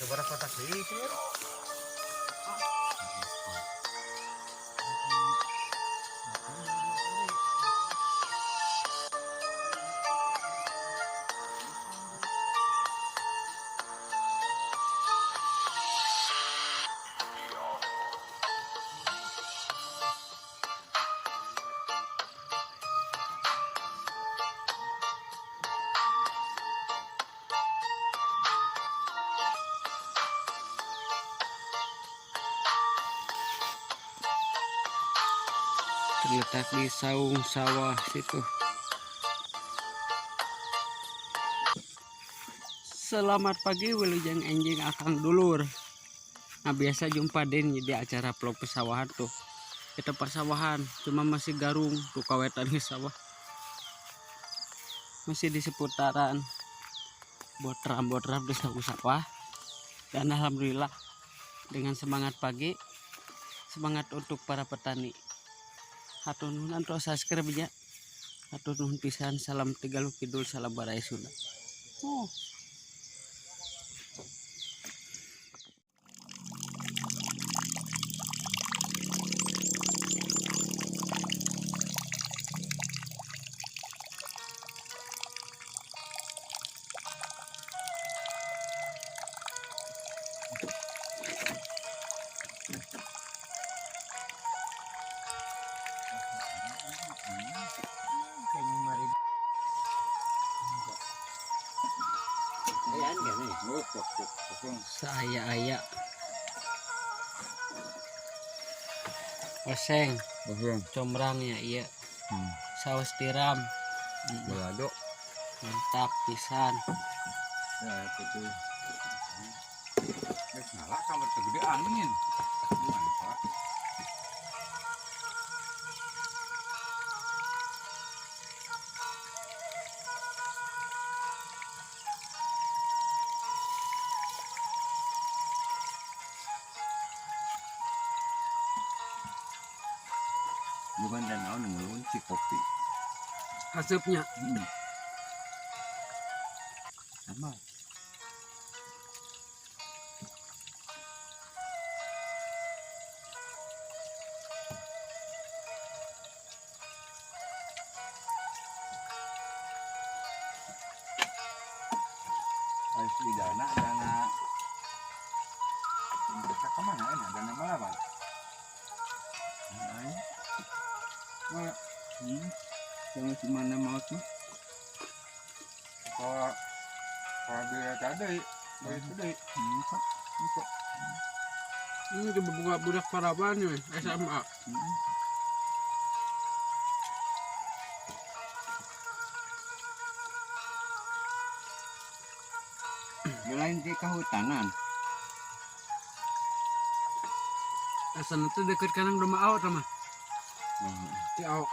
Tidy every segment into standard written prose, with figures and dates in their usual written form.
Sabaraha kotak deui itu ya? Terletak di saung sawah situ. Selamat pagi, wilujeng enjing akang dulur. Nah, biasa jumpa Den di acara vlog pesawahan tuh. Kita persawahan, cuma masih garung tuh kawetan di sawah. Masih di seputaran botram-botram di saung sawah. Dan alhamdulillah dengan semangat pagi, semangat untuk para petani. Hatur nuhun untuk subscribe ya. Hatur nuhun pisan, salam Tegaluh Kidul, salam Baraya Sunda. Oh. Ayan gani. Kosong. Saya-aya. Oseng, Kosong. Combrangnya iya. Saus tiram. Balado. Mantap pisan. Ya itu. Geus ngalak sampai segede angin. Mantap. Bukan danau nungguin si kopi. Asupnya. Sama. Harus di dana, dana. Kita kemana ya? Dana mana pak? Mana? Jangan mana mau tuh. Kalau kalau dia tadi, dari itu deh. Kok. Kok. Ini coba buka budak paraban nih, SMA. Lain di kehutanan. Asal itu dekat kanan rumah awak sama. Di awak.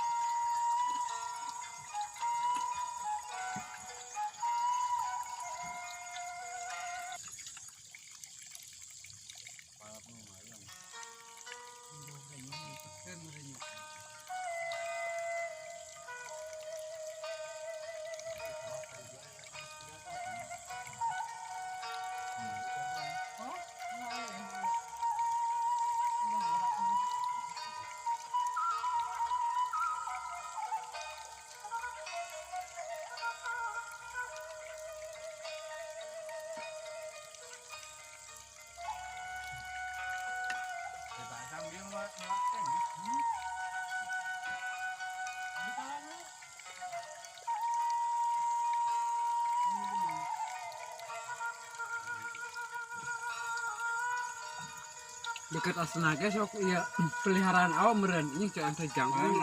Dekat Asnaga sok iya peliharaan awak meren ini jangan sejangkung.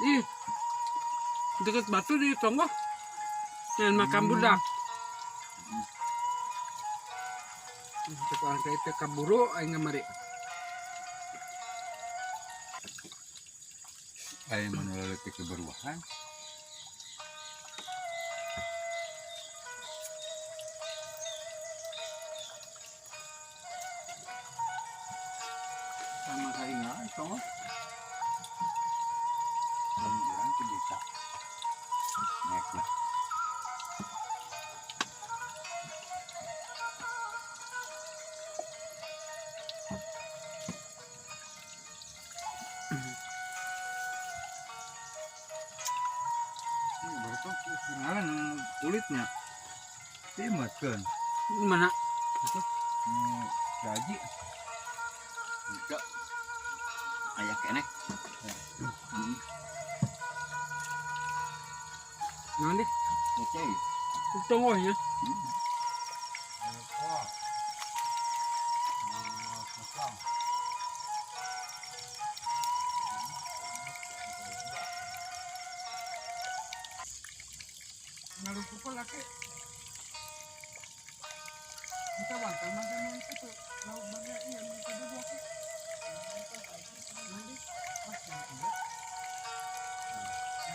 Ih, dekat batu di tonggoh yang makam budak. Cek orang itu kaburu aing ngamari. Ayo menolak keberuahan. Sama kainga itu mah. Dan urang teu bisa. Naik lah. Ini baru tuh kenalan kulitnya. Dimaskan. Mana? Itu gaji. Enggak. Aya keneh. Naon deh? Oke. Tunggu ya. Wah. Ngalupukul laki. Kita bangkang makan itu lauk baga iya makan dua ki. Nanti pas yang iya.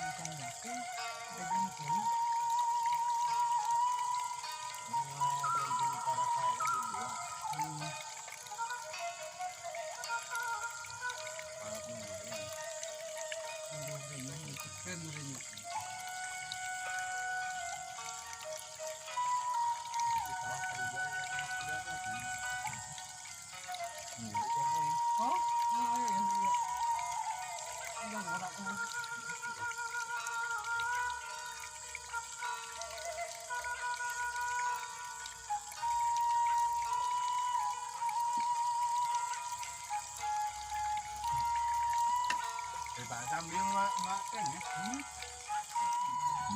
Makan yakin, dagang kene. Oh, iya iya. Enggak orang. Sambil makan ya.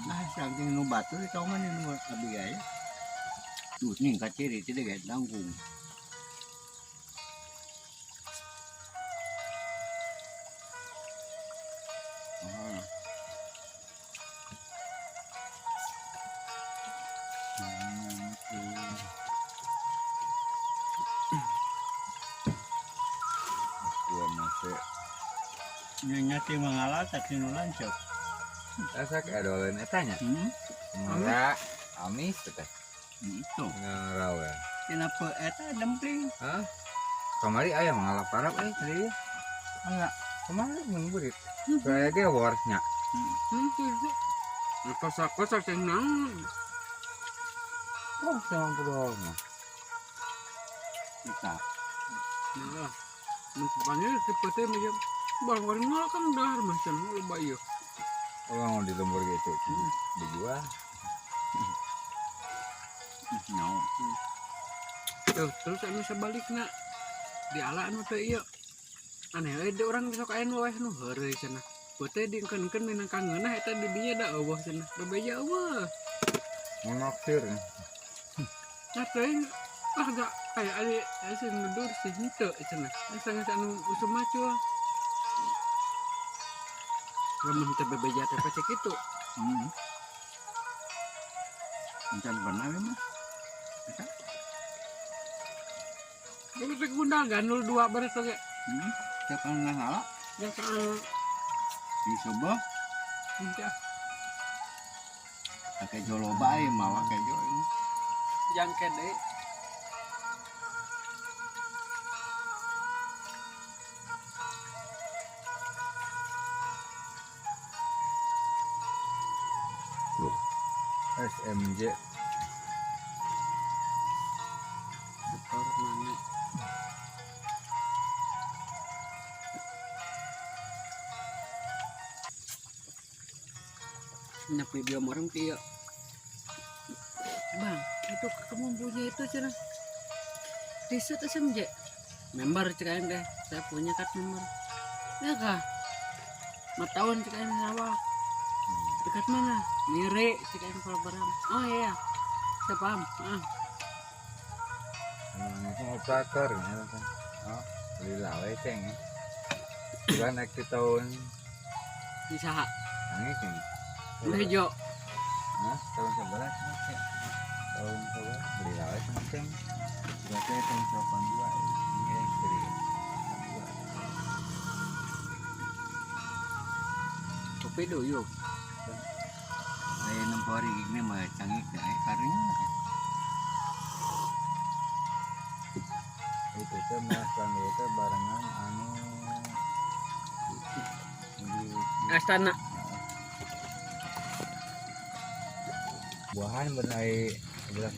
Nah, saking nu batur itu mah nu abi aya. Tuh nih kaciri tidak gak tanggung. Gua masih Nyati mengalah tapi nu lancap. Asa kedolen eta nya. Enggak, amis teh. Itu. Ngarawe. Kenapa eta dempling? Hah? Kamari aya mengalap parap euy tadi. Enggak. Kemarin mun burit. Kayak ge warsnya. Kosak-kosak yang naon. Oh, 90 mah. Kita. Ya. Pokoknya seperti macam barang-barang kan dah macam loba ieu. Oh, mau di lembur gitu. Dijual. No. Tuh, terus anu sebalikna di ala anu teh ieu. Aneh we di urang besok aya nu weh nu heureuy cenah. Peuteuy diengkeun-engkeun minang kangeunah eta di dinya da eueuh cenah. Da beja eueuh. Monoksir. Nah teuing ah gak kayak ari sih nudur sih henteu cenah. Asa geus anu usum macul. Lamun teu bebeja teh pacek kitu. Encan pernah mah. Tapi teh gundal gandul dua baris oge. Siapa ngala? Ya soal Di sebelah henteu. Pakai joloba euy mawa kejo ini. Jangke deui. SMJ. Motor mana? Nyak video orang kieu. Bang, itu kamu punya itu cenah. T-shirt SMJ. Member cek aing deh. Saya punya kan member. Ya kah? Ma tahun cek aing sawah. Dekat mana? Mire cek aing program. Oh iya. Saya paham. Ah. Langsung operator ya langsung. Oh, beli lawe ceng ya. Bukan naik di tahun Di saha? angin ceng. Hejo. Hah? Tahun sebelas ceng. Tahun sebelas beli lawe ceng ceng. Berarti tahun 82 ini yang kiri. 82. Kopi dulu. Aya nempo hari gini mah canggih teh karunya teh. Itu teh mas itu teh barengan anu di Astana. Buahan berai belas.